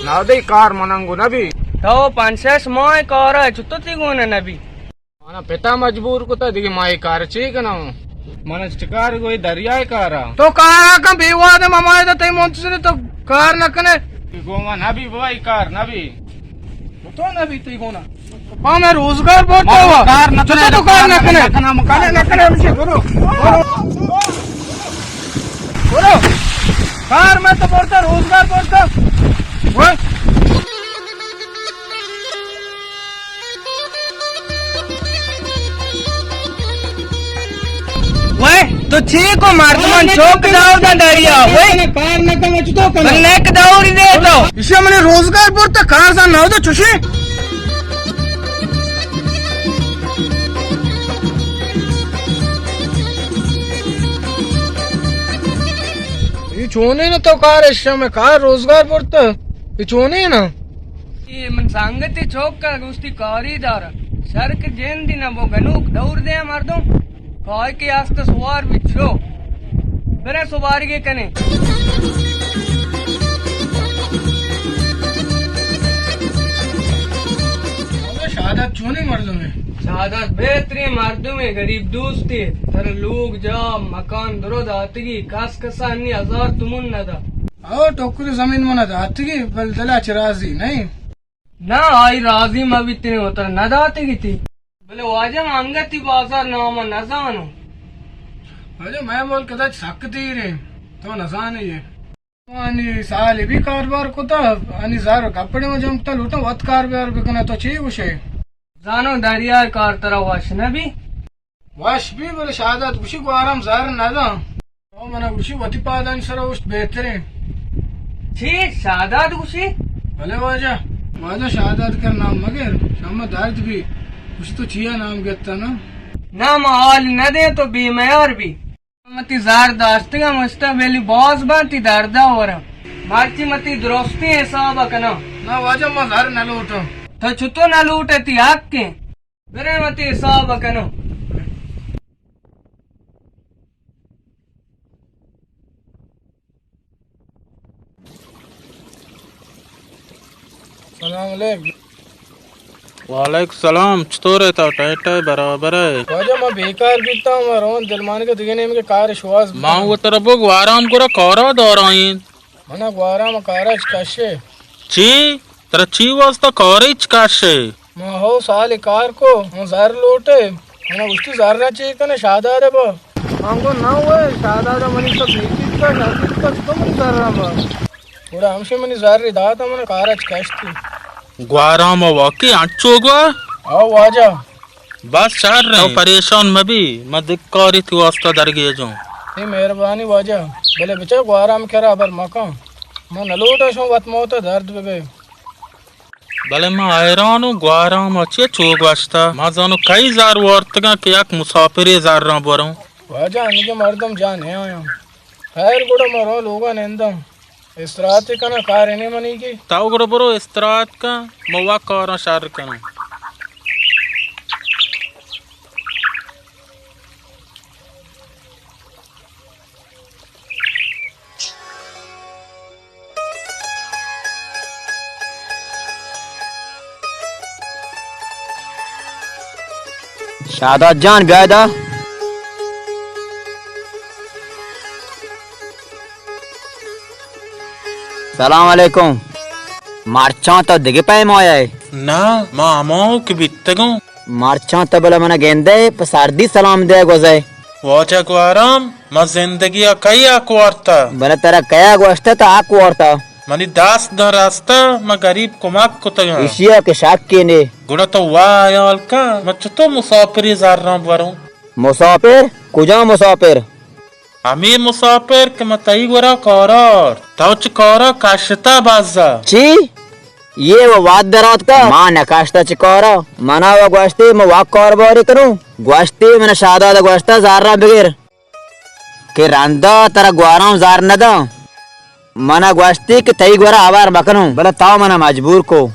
نادے کار مننگو نبی۔ تو پنچ شش ماہ کارا چتو تی گونا نبی۔ منا پتا مجبور کتا، دیگه ما اے کار چے کناں؟ من چکار گوئی دریائے کارا۔ تو کارا کن بے واد ممائے دا تئی منتظر تو کار نہ کنے۔ گو ما نبی بابا، اے کار نبی۔ تو نبی تئی گونا۔ پا میں روزگار برتا ہوا۔ کار نہ کنے، تو کار نہ کنے۔ نہ کنے، نہ کنے، ہمشی برو۔ برو۔ برو۔ کار میں تو برتا، روزگار برتا۔ وے، تو چی کو مردمان چوک داو دا دریا، وے؟ کار نہ کم چتو کم۔ نیک داوری دے تو۔ اسے منی روزگار برتا، کار سا نہ ہو تو چوشی۔ اے چونیں نہ تو کار، اشاں مئے کار روزگار برتہ۔ اے چونیں نہ؟ اے من سنگتے چوک ءَ گوشتی کاری دار۔ شر کہ جندی نہ بو، گنوک دور دے مردم۔ کائے کہ است سوار بی چو۔ برے سوارگے کنے۔ شہادت چونیں مردمے؟ شہادت بہتریں مردمے، غریب دوستے، ترا لوگ جاہ مکان درو داتگی، کس کسا انی ہزار تومن ندا۔ او ٹکری زمین منا داتگی، بل دلا چہ راضی نہیں۔ نا، آئی راضی مہ بیتنے، وترا نہ داتگی تی۔ بلے واجہ، من انگتی بازار نام نزانو۔ واجہ، مئے ملک دا سک دیرے، تو نزانے۔ آنی سال بی کاروبار کتا، آنی زر کپڑے و جمتا، لوٹا وت کاروبار بکنا، تو چی گوشے؟ زانو دریا کار ترا وش نبی؟ وش بی، بلے شہداد گوشی گوارام زر نداں۔ او منا گوشی وتی پادانی سرا اوشت بہتریں۔ چی؟ شہداد گوشی؟ بلے واجہ، واجہ شہداد کر نام مگر، شما درد بی۔ گوشی تو چیا نام گتا نا؟ نا، ما حال ندے تو بے میار بی۔ من تی زر داشتگاں، مستقبلی باز باں تی دردا وراں۔ مرچی من تی درستیں حساب کناں۔ نا واجہ، ما زر نہ لوٹاں۔ تو چتو نہ لوٹے، تی حق ایں۔ برے من تی حساب کناں۔ سلام علیکم۔ وعلیکم سلام، چطور ئے تو؟ ٹائٹ ئے، برابر ئے؟ واجہ، ما بیکار بیتاں، ما رون دلمانگ ءَ دگہ نیمگے کار شواز ما بیتاں۔ وترا بو گوارام گورا کارا دارائیں۔ منا گوارام کارا چ کشے۔ چی؟ ترا چی واسطہ کارا چ کشے؟ ما ہو سال کار کو، ہوں زر لوٹے۔ منا گوشتی زر نہ چی کنے، شاداد با۔ من گو نہ ہوئے، شاداد منی سب نیکی کا، شادی کا تو منی زر با۔ گڑا ہمشی منی زر داتا، من کارا چ کشتی۔ گوارام واقعی انچو گوا؟ او واجہ۔ بس شر تو پریشان مبی، من دگہ کاری تی واسطہ درگیجوں۔ تی مہربانی واجہ، بلے بچار گوارام کرا ہبر مکن۔ من نلوٹا شوں وت موتا درد ببے۔ بلے من حیران اوں، گوارام چیا چو گوشتا؟ من زانوں کئی زر وارتگاں کہ یک مسافرے زراں بروں۔ واجہ، انگہ مردم جاہ نیایاں۔ خیر، گڑا من رو لوگا ننداں۔ استراحت کناں، کارے نے منی کی۔ تو گڑا برو استراحت کن، من وا کاراں شر کناں۔ شہداد جان، بیا ادا۔ سلام علیکم۔ مرچاں تو دگہ پیم آیا ئے؟ نہ، ما ہماؤں کہ بیتگوں۔ مرچاں تو بلے منا گندئے، پہ سردی سلام دئے گوزئے۔ واجہ گوارام، ما زندگی ءَ کئی حق وارتہ؟ بلے ترا کیا گوشتہ تو حق وارتہ؟ منی دست داں رستہ، ما گریب کمک کتگاں۔ ایشی ءَ کہ شکے نے۔ گڑا تو وا حیال کن، ما چتو مسافری زراں بروں؟ مسافر؟ کجا مسافر؟ ہمے مسافر کہ من تئی گورا کارا آرت، تو چہ کارا کشتہ بزا۔ چی؟ یہ و واد دراتکا؟ ما نکشتہ چہ کارا۔ منا و گوشتی من وا کارباری کنوں۔ گوشتی من شہداد گوشتہ زراں بگر کہ رندا ترا گوارام زر نداں۔ منا گوشتی کہ تئی گورا ہبر مکنوں، بلے تو منا مجبور کو۔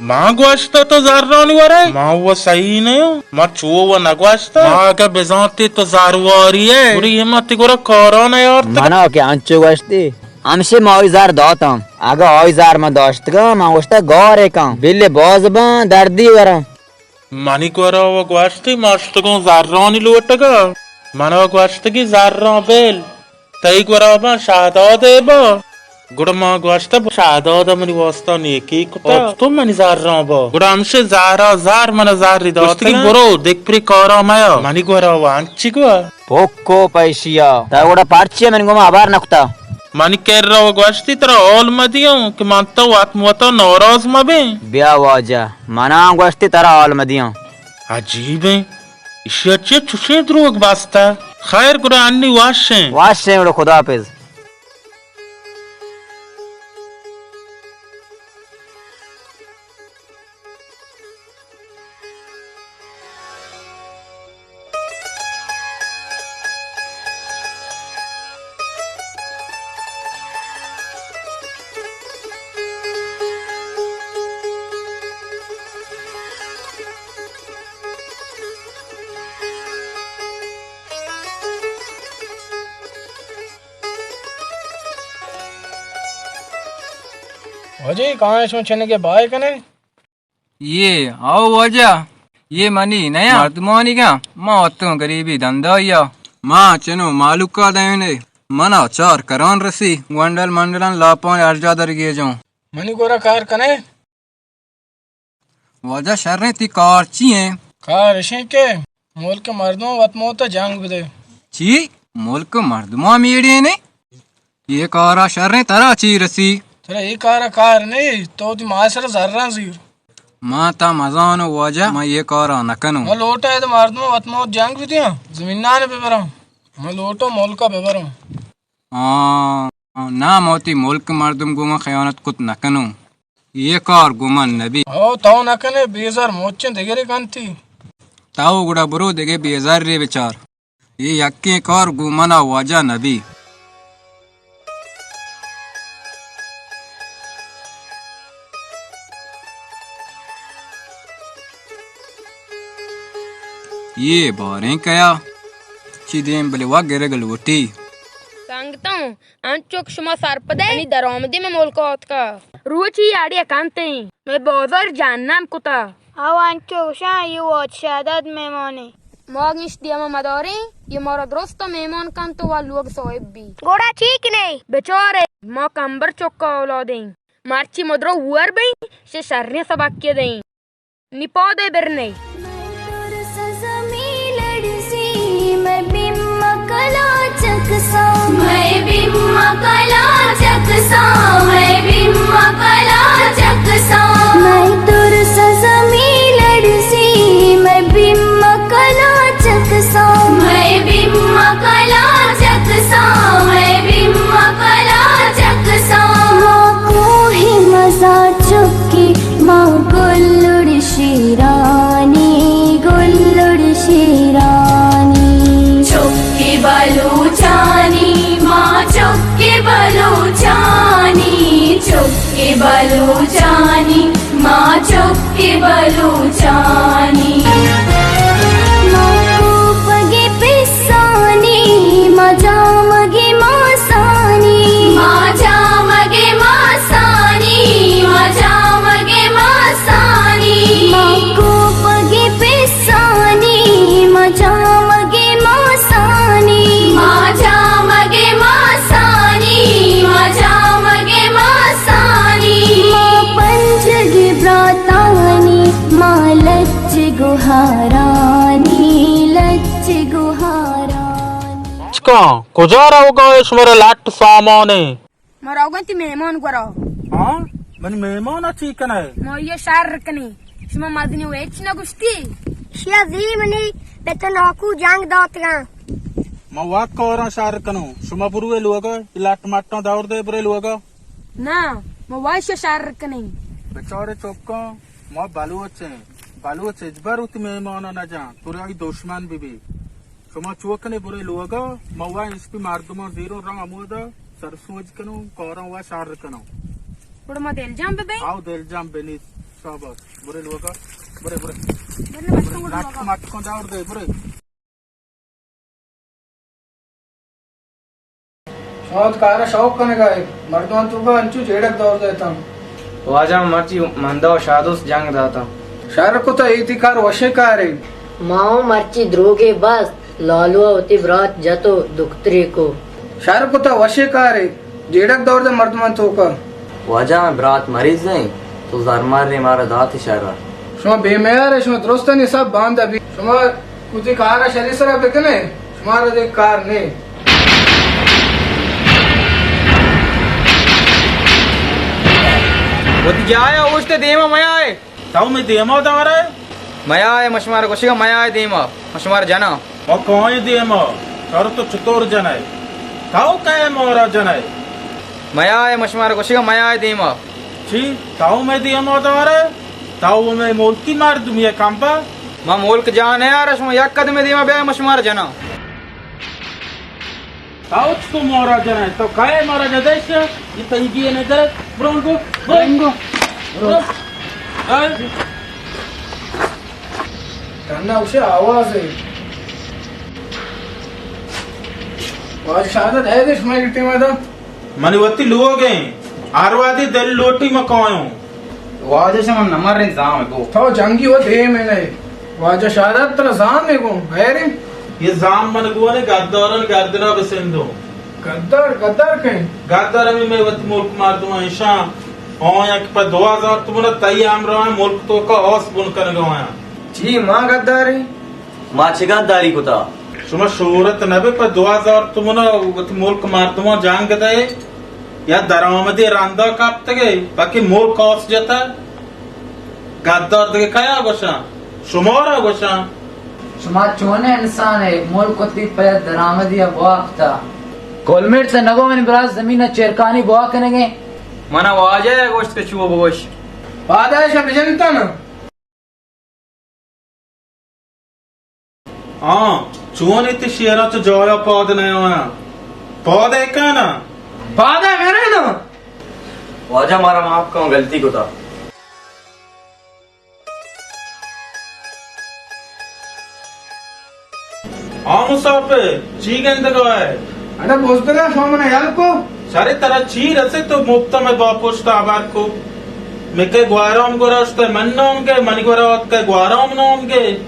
ما گوشتہ تو زرانی ورے؟ ما و صحیح نیوں۔ ما چو و نگوشتہ۔ ما اگہ بزانتی تو زرواری ئے، گڑی اے ما تی گورا کارا نیارتگ۔ منا کہ انچو گوشتی، ہمشی ما آئی زر داتاں۔ اگاں آئی زر من داشتگاں، من گوشتہ گارے کن، بلے باز باں دردی وراں۔ منی گورا و گوشتی ماشتگوں زرانی لوٹگا۔ من و گوشتگی زراں بل۔ تئی گورا باں شہدادے باں۔ گڑا ما گوشتہ شہداد منی واسطہ نیکی کتا۔ تو منی زراں با۔ گڑا ہمشے زہرا زہر منا زہری دات۔ گوشتگی برو دگپری کارا میا۔ منی گورا و انچی گوا۔ پوکو پیشیا۔ تا گڑا پرچی منی گوما ہبر نکتا؟ منی کرا و گوشتی ترا حال مدیاں کہ من تو وت موتا ناراض مبیں۔ بیا واجہ، منا گوشتی ترا حال مدیاں۔ عجیبیں، اشیا چیا چشیں دروگ بستہ؟ خیر گڑا انی وشیں۔ وشیں گڑا خدا حافظ۔ واجہ، کاں شما چنگے بائے کنے؟ یہ، آؤ واجہ، یہ منی نیا مردمانی گا، ما اتوں غریبی دندایا۔ ما چنو مالوکا دینے، منا چار کران رسی، گونڈل منڈلان لاپان ہر جا در گیجوں۔ منی گورا کار کنے؟ واجہ شریں، تی کار چی ہیں؟ کار اشیں کہ ملک مردم وت موت جنگ بدے۔ چی؟ ملک مردماں میڑینے؟ یہ کارا شریں، ترا چی رسی؟ ترا یہ کارا کار نہیں، تو تی ماسر زراں زیر۔ ما تا مزانو واجہ، ما یہ کارا نکنوں۔ ما لوٹا اے مردم وت موت جنگ بدیاں، زمینان ببراں۔ ما لوٹو ملکا ببراں۔ آ، نا، ما وتی ملک مردم گوما خیانت کت نکنوں۔ یہ کار گوما نبی۔ او، تو نکنے، بیزار موچیں دگرے کنتی۔ تو گڑا برو دگہ بیزار رے بچار۔ یہ یکیں کار گوں منا واجہ نبی۔ یہ باریں کیا؟ چی دیم بلے وا گرگ لوٹی۔ سنگتوں، انچو کہ شما سرپد ئے، منی درآمدی مئے ملک ءَ آتکا۔ روچی اڑے کنت ایں، مئے بازار جہنم کتا۔ او انچو گوشاں، اے واجہ شہداد مہمانے۔ ما گیش دیما مداریں، اے مارا درست مہمان کنت و لوگ صاحب بی۔ گڑا چی کنئے؟ بچارے، ما کمبر چکا اولادیں۔ مرچی مدرو ہور بئیں، شے شریں سبقے دئیں۔ نی پادے برنے۔ مئے ترس زمین لڑزی، مئے بیم کلا چکساں۔ مئے بیم کلا چکساں، مئے بیم کلا چکساں۔ مئے ترس زمین لڑزی، مئے بیم کلا چکساں۔ مئے بیم کلا چکساں، مئے بیم کلا چکساں۔ ما کوہ مزار چکی، ما گلڑ شیرانی، گلڑ شیرانی۔ چکی بلوچانی، ما چکی بلوچانی، چکی بلوچانی، ما چکی بلوچانی۔ ما کوپگے پسانی، ما جامگے ماسانی۔ ما جامگے ماسانی، ما جامگے ماسانی۔ ما کوپگے پسانی، ما جامگے ماسانی۔ ما جامگے ماسانی، ما جامگے ماسانی۔ ما پنجگے براتانی، ما لچ گوہارانی، لچ گوہارانی۔ چکاں، کجا روگا ئے؟ شمارا لٹ سامانے۔ ما روگاں تی مہمان گورا۔ ہاں؟ منی مہمان ءَ چی کنئے؟ ما یہ شر کنیں۔ شما مزنی و ہچ نہ گوشتی؟ شیا زی منی پت ناکو جنگ داتگاں۔ ما وت کاراں شر کنوں۔ شما بروے لوگا، لٹ مٹاں دور دے برے لوگا۔ نا، ما وش شر کنیں۔ بچارے چکاں، ما بلوچ ایں۔ بلوچ ہچبر وتی مہماناں نہ جاں، ترا آئی دشمن بہ بی۔ شما چو کنے برے لوگا، ما وا اسپی مردماں زیروں رنگ ہمودا سر سوج کنوں، کاراں وا شر کنوں۔ گڑا ما دلجم ببیں؟ آؤ دلجم بنیت، شاباش۔ برے لوگا، برے، برے۔ برے بچوں، گڑا لٹ لوگا۔ مٹ کن دور دے، برے۔ ما وت کار ءَ شوق کنگ ءَ ایں، مردماں توکا انچو جیڑگ دور داتاں۔ واجہ مرچی مندا و شادوست جنگ داتاں۔ شر کتا، اے تئی کار وشیں کارے۔ ما اوں مرچی دروگے بست، لالو ءَ وتی برات جت و دکترے کو۔ شر کتا، وشیں کارے، جیڑگ دور دے مردماں توکا۔ واجہ، مئے برات مریض ایں، تو زرمرے مارا دات شر ءَ۔ شما بے میار ئے، شما درستانی سب باندا بی۔ شما وتی کار ءَ شری سرا بکنے، شمارا دگہ کار نے۔ وتی جاہ ءَ اوشت، دیما میائے۔ تو مئے دیما دارئے؟ میائے، من شمارا گوشگا میائے دیما، من شمارا جناں۔ ما کائیں دیما؟ ترا تو چطور جنئے؟ تو کئے مارا جنئے؟ میائے، من شمارا گوشگا میائے دیما۔ چی؟ تو مئے دیما دارئے؟ تو مئے ملکی مردمے ئے کمبا؟ ما ملک جاہ نیارا، شما یک قدمے دیما بیائے، من شمارا جناں۔ تو چکو مارا جنئے؟ تو کئے مارا ندئے؟ اے تئی گی ندئے؟ برو گو، برو گو۔ برو۔ ہاں؟ تنا اسے آواز ہے۔ واجہ شہادت ہے دے شما ایک ٹیم دا۔ منی وتی لوگ ایں، ہر وہدی دل لوٹی من کایوں۔ واجہ شما نمریں زام گو۔ تو جنگی و دیم اے نئے۔ واجہ شہادت ترا زام اے گو، غیر اے؟ یہ زام من گو نے گدارن گردنا بسندوں۔ گدار، گدار کئے؟ گدار ہمیں مئے وتی ملک مردم ایشاں۔ آیاں کہ پہ دو ہزار تومن تئی ہمراہ ملک توکا آس بن کنگا آیاں۔ چی ما گدار ایں؟ ما چہ گداری کتا؟ شما شہرت نہ بے پہ دو ہزار تومن وتی ملک مردماں جنگ دئے یا درآمدے رندا کپتگے، پکے ملک آس جتا۔ گدار دگہ کیا گوشاں؟ شمارا گوشاں۔ شما چونیں انسان ئے؟ ملک وتی پہ درآمدی ءَ بوا کتا۔ کولمیٹ سے نگو منی براس زمین ءَ چیرکانی بوا کنگے۔ منا واجہ ءَ گوشت کہ چو بگوش۔ پادایش ءَ بجنتن۔ آں، چون اے تئی شیراں چہ جایا پاد نیایاں؟ پاد ءَ کن ءَ؟ پاد ءَ برن ءَ؟ واجہ مارا معاف کن، غلطی کتا۔ آں مسافر، چی گندگا ئے؟ اڑے بزدلاں، شما منا یل کو؟ شرے ترا چی رسے تو مپت ءَ مئے باپشت ءَ ہبر کو؟ مئے کئے گوارام گورا اشتئے من نام گے، منی گورا آتکئے گوارام نام گے۔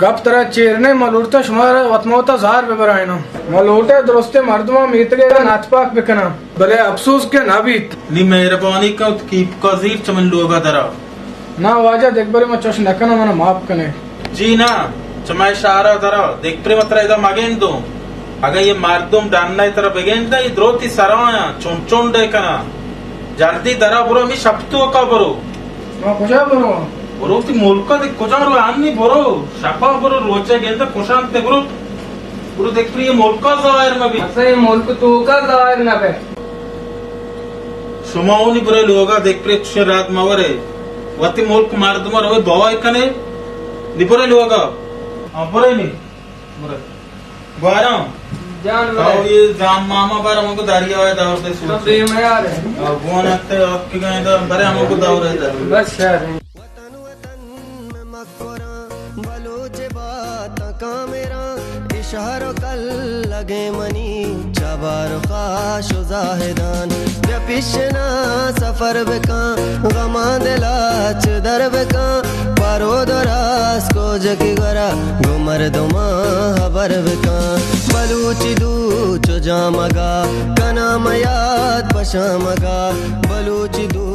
گپ ترا چیر نہ، ما لوٹتاں شمارا وت ما وتا زار بہ برائیناں۔ ما لوٹاں درستیں مردماں میتگے ءَ نت پاک بکناں، بلے اپسوز کہ نہ بیت۔ نی مہربانی کن وت کیپکا زیر چہ من لوگا درا۔ نا واجہ، دگبرے ما چش نہ کناں، منا معاف کنے۔ جی نا، چہ مئے شہرا درا، دگبرے ما ترا ادا مگندوں۔ اگاں یہ مردم ڈن ءَ ترا بگنداں، یہ دروتی سرایاں، چنڈ چنڈ ءَ کناں۔ جلدی درا برو، ہمے شپ توکا برو۔ ما کجا برو؟ برو وتی ملکا، دگہ کجا رو؟ ہنی برو، شپا برو، روچے گندے کشنت، برو۔ برو دگہ پری ملکا ظاہر مبی۔ اسا یہ ملک توکا ظاہر نہ بے۔ شما اونی برے لوگا، دگہ پری چشیں رد مورے۔ وتی ملک مردما روے بوائے کنے۔ نی برے لوگا۔ ہاں، برے نی۔ برے۔ گوارم۔ جان تو برے۔ یہ زام ماما بر ہمکو دریا ہے دور دے سوچ۔ بے میار ہے۔ گون اتے آپ کی گئے دا، برے ہمکو دور ہے دا۔ بس شہر ہے۔ وطن، وطن میں مکوراں، بلوچ باتاں کامراں، کہ شہر و کلگیں منی، چہ بار و خاش و زاہدان۔ بیا پیشنا سفر بکاں، غماں دلا چہ در بکاں، پہ رود و راست کوجکی گورا، گوں مردماں ہبر بکاں۔ بلوچی دو چو جامگا، کناں من یاد پہ شامگا، بلوچی دو